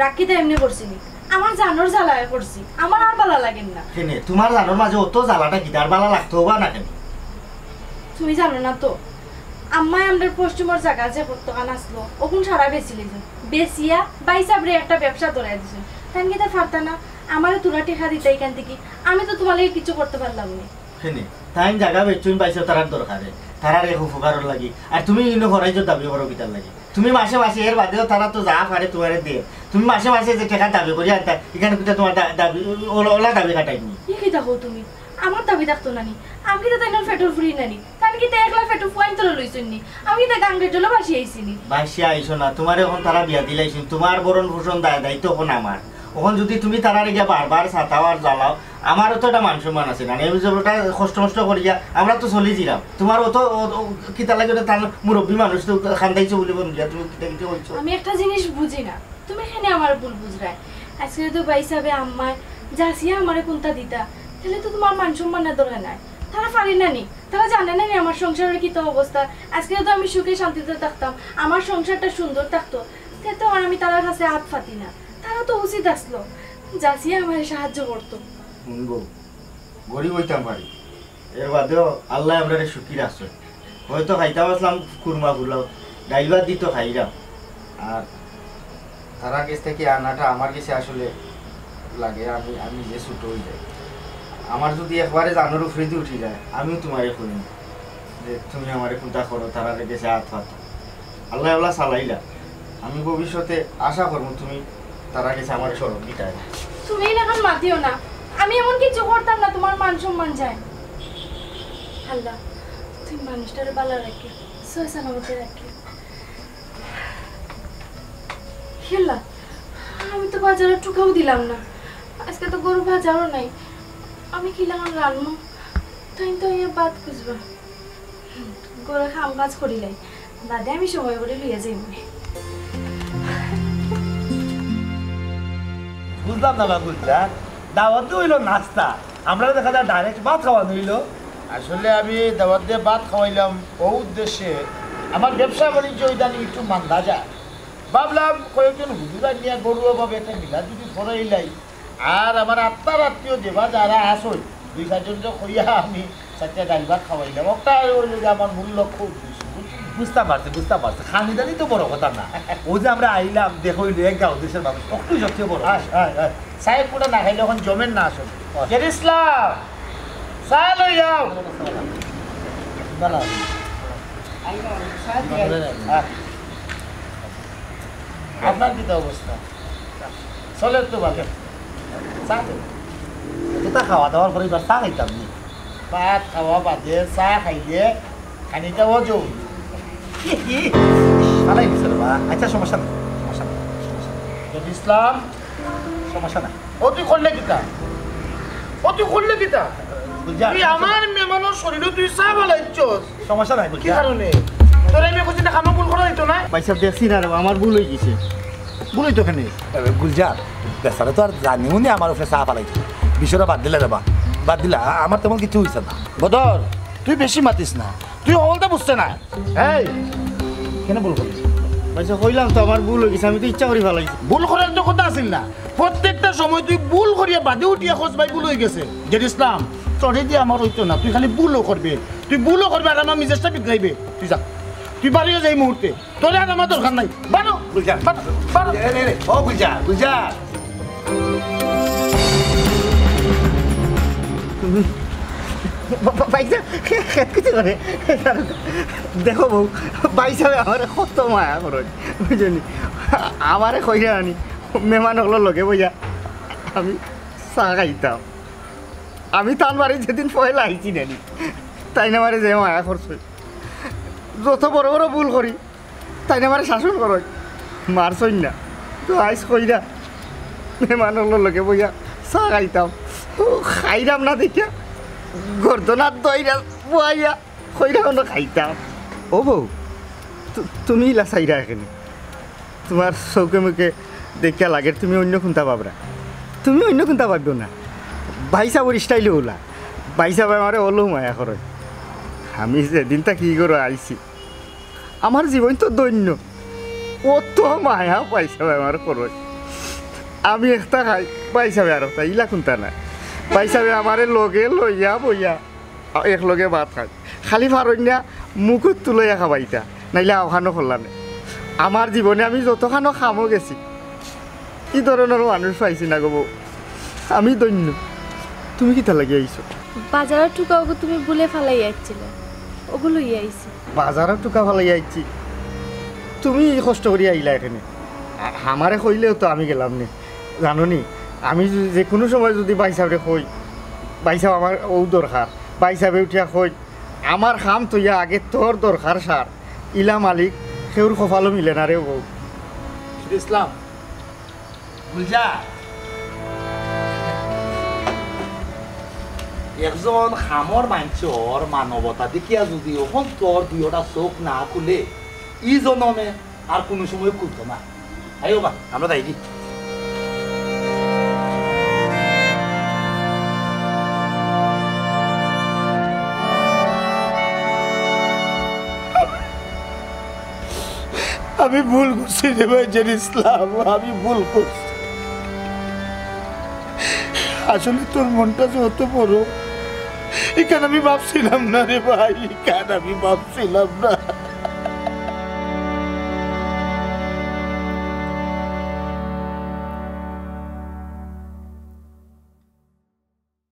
রাগ কিতা এমনে করছি নি? আমার জানর জ্বালায় করছি, আমার আর বালা লাগের না। কেনে, তোমার জানর মাঝে অত জ্বালাটা কিতা, আর বালা লাগতো বা না কেনে? তুমি জানো না তো, আম্মায় আমরার পশ্চিমর জাগা যে কতখান আছলো, অগুন সারা বেচিলিছইন। বেচিয়া ভাইসাবরে একটা ব্যবসা ধরাই দিছইন। তাইন কিতা পারতা না আমারে থুড়া টেকা দিতা ইখান থাকি? আমি তো তোমার লাগি কিচ্ছু করতে পারলাম না। কেনে, তাইন জাগা বেচছইন, ভাইসাব তারার দরকারে, তারার এক উপকারর লাগি। আর তুমি ইনো হরাইজর দাবি করো কিতার লাগি? তুমি মাসে মাসে, এর বাদেও তারা তো যা পারে তোমারে দেয়। তুমি মাসে মাসে যে টেকা দাবি করি আনতা, ইখান কিতা তোমার দা-, দাবি, ওলা, ওলা দাবি খাটাইনি? ই কিতা কও তুমি? আমার দাবি থাকতো না নি? আমি কিতা তাইনর পেটর ফুরি না নি? তাইন কিতা একলা পেটর ফুয়াইন্তরে লইছইন নি? আমি কিতা গাঙ্গের জলো ভাসি আইছি নি? ভাসি আইছো না, তোমারে অখন তারা বিয়া দিলাইছইন, তোমার ভরণ পোষণ দায় দায়িত্ব অখন আমার। অখন যুদি তুমি তারারে গিয়া বারবার সাতাও আর জ্বালাও, আমারও তো একটা মান সম্মান আছে না? আমি যে ওটা কষ্ট মষ্ট করিয়া আমরা তো চলি যিরাম। তোমার অত, অ-, অ-, কিতা লাগে ওটা, তার মুরব্বী মানুষ তো খান্দাইছো বুলি বন্ধু, তুমি কিতা কিতা কইছো? আমি একটা জিনিস বুঝি না, তুমি কেনে আমার ভুল বুঝরায়। আজকে তো ভাইসাবে আম্মায় যাচিয়া আমারে কুন্তা দিতা, তাইলে তো তোমার মান সম্মানর দরকার নাই। তারা পারে না নি, তারা জানে না নি আমার সংসারর কিতা অবস্থা। আজকে তো আমি সুখে শান্তিতে থাকতাম, আমার সংসারটা সুন্দর থাকতো, তে তো আর আমি তারার কাছে আত পাতি না। তারা তো উচিত আছলো যাচিয়া আমারে সাহায্য করতো। হুনবো, গরিব অইতাম পারি, এর বাদেও আল্লায় আমরারে সুখী রাখছইন। হয়তো খাইতাম আছলাম কুরমা পোলাও, ডাইল ভাত দি তো খাইরাম। আর তারার গেছ থাকি আনাটা আমার গেছে আসলে লাগে, আমি, আমি যে ছোট অই যাই। আমার যুদি একবারে জানর উপরেদি উঠি যায়, আমিও তোমারে কইমু যে তুমি আমারে কুন্তা করো, তারার গেছে আত পাতো। আল্লায় ওলা চালাইলা। আমি ভবিষ্যতে আশা করমু তুমি তারার গেছে আমারে শরম দিতায় না। তুমি ইলাখান মাতিও না, আমি এমন কিচ্ছু করতাম না, তোমার মান সম্মান যায়। আল্লাহ, তুমি মানুষটারে বালা রাখিও, সহি সালামতে রাখিও। আল্লাহ, আমি তো বাজারর টুকাও দিলাম না, আজকে তো গরু বাজারও নাই, আমি কিলাখান রানমু? তাইন তো ইয়া বাদ খুঁজবা। ঘরর কাম কাজ করিলাই, বাদে আমি সময় করি লইয়া যাইমু। বুঝলাম না বা, বুঝলা? দাওয়াত তো অইলো নাস্তা, আমরারে দেখা যায় direct ভাত খাওয়ানো অইলো। আসলে আমি দাওয়াত দিয়া ভাত খাওয়াইলাম অউ উদ্দেশ্যে, আমার ব্যবসা বাণিজ্য ইদানিং একটু মান্দা যায়। ভাবলাম কয়েকজন হুজুর আনিয়া ঘরোয়াভাবে একটা মিলাদ যুদি পড়াইলাই, আর আমার আত্মার আত্মীয় যেবা যারা আছইন, দুই চাইরজনরে কইয়া আমি চাইরটা ডাইল ভাত খাওয়াইলাম। ওটা অইলো যে আমার মূল লক্ষ্য উদ্দেশ্য, বুঝছইন? বুঝতাম পারছি, বুঝতাম পারছি। খানি দানি তো বড় কথা না। অউ যে আমরা আইলাম, দেখা অইলো এক গাঁও দেশর মানুষ, ওটাই সবচেয়ে বড়। আয়, আয়, আয়। চা এক ফুটা না খাইলে অখন জমের না আসলে। আচ্ছা। জের ইসলাম, চা লই যাও। ভালা। আয়। আপনার কিতা অবস্থা? চলের তো ভালা। চা দেন। এতটা খাওয়া দাওয়ার পরে এবার চা খাইতাম নি। ভাত খাওয়া বাদে চা খাইলে খানিকটা অজু। ফালাই দিছে রে বা। আচ্ছা, সমস্যা নাই, সমস্যা নাই, সমস্যা নাই। ইসলাম, সমস্যা নাই। ও তুই করলে কিতা? ও তুই করলে কিতা? গুলজার, তুই আমার মেহমানর শরীরে তুই চা ফালাইছস। সমস্যা নাই, কি গুলজার। কারণে? তোরে আমি কইছি না, কামো ভুল করা হইতো না। ভাই সাহেব, দেখছি না রে, আমার ভুল হয়ে গেছে। ভুল হইতো কেনে? এ, গুলজার, বেচারা তো আর জানিও নি আমার উপরে চা ফালাইছে। বিষয়টা বাদ দিলা রে বা, বাদ দিলা। আ-, আমার তেমন কিছু হইছে না। বদর, তুই বেশি মাতিস না, তুই হকলতা বুঝতে না। এই, কেনে ভুল করলি? ভাই সাহেব, কইলাম তো আমার ভুল হয়ে গেছে, আমি তো ইচ্ছা করি ফালাইছি। ভুল করার তো কথা আছিল না, প্রত্যেকটা সময় তুই ভুল করিয়া বাদে উঠিয়া খোঁজ ভাই ভুল হয়ে গেছে। জেড ইসলাম, তোরে দিয়ে আমার হইতো না, তুই খালি ভুলও করবে, তুই ভুলও করবে আর আমার মিজাজটা বিগড়াইবে। তুই যা, তুই বাড়িও যা এই মুহূর্তে, তোরে আর আমার দরকার নাই। বারো, গুলজার। বারো, বারো। এ, রে, রে, ও গুলজার, গুলজার। তুমি বা-, বা-, ভাই সাহেব, খেত কিছু করে। দেখো বউ, ভাই সাহেব আমারে কত মায়া করইন, বুঝছো নি? আমারে কইরা আনি, মেহমান হকলর লগে বইয়া আমি চা খাইতাম। আমি তান বাড়ি যেদিন পয়লা আইছি নানি, তাইন আমারে যে মায়া করছইন, যত বড় বড় ভুল করি, তাইন আমারে শাসন করইন, মারছইন না। তো আইজ কইরা মেহমান হকলর লগে বইয়া চা খাইতাম, ও খাইরাম না দেখিয়া গর্দনাত দইরা বইয়া কইরা অনো খাইতাম। ও বউ, তু-, তুমি ইলা চাইরা কেনে? তুমার চউখে মুখে দেখিয়া লাগের তুমি অইন্য কুন্তা ভাবরায়। তুমি অইন্য কুন্তা ভাবিও না। ভাই সাবর স্টাইল অলা। ভাই সাবে আমারে অলাউ মায়া করইন। আমি যেদিন থাকি ই ঘরো আইছি, আমার জীবন তো ধন্য। অত মায়া ভাই সাবে আমারে করইন। আমি একটা খাই, ভাই সাবে আরোকটা, ইলা কুন্তা নায়। ভাই সাবে আমারে লগে লইয়া বইয়া একলগে ভাত খাই। খালি পারইন না মুখো তুলাইয়া খাবাইতা, নাইলে আওখানো করলা নে। আমার জীবনে আমি যতখানো কামো গেছি, ই ধরনর মানুষ পাইছি না গো বউ। আমি ধন্য। তুমি কিতার লাগি আইছো? বাজারর টুকা অগু তুমি ভুলে ফালাই আইছিলে, অগু লইয়া আইছি। বাজারর টুকা ফালাই আইছি, তুমি কষ্ট করি আইলা এখানে। আ-, আমারে কইলেও তো আমি গেলাম নে। জানো নি, আমি যে-, যেকুনু সময় যুদি ভাই সাবরে কই, "ভাই সাব, আমার অউ দরকার", ভাই সাবে উঠিয়া কই, "আমার কাম থইয়া আগে তোর দরকার সার।" ইলা মালিক কেউর কপালো মিলে না রে বউ। ইসলাম, গুলজার, একজন কামর মানষর মানবতা দেখিয়া যুদি অখন তোর দুইওটা চউখ না খুলে, ই জনমে আর কুনু সময় খুলতো না। আইও বা, আমরা যাইগি। আমি ভুল করছি রে ভাইজান ইসলাম, আমি ভুল করছি। আসলে তোর মনটা যে অত বড়, ইখান আমি ভাবছিলাম না রে ভাই, ইখান আমি ভাবছিলাম না।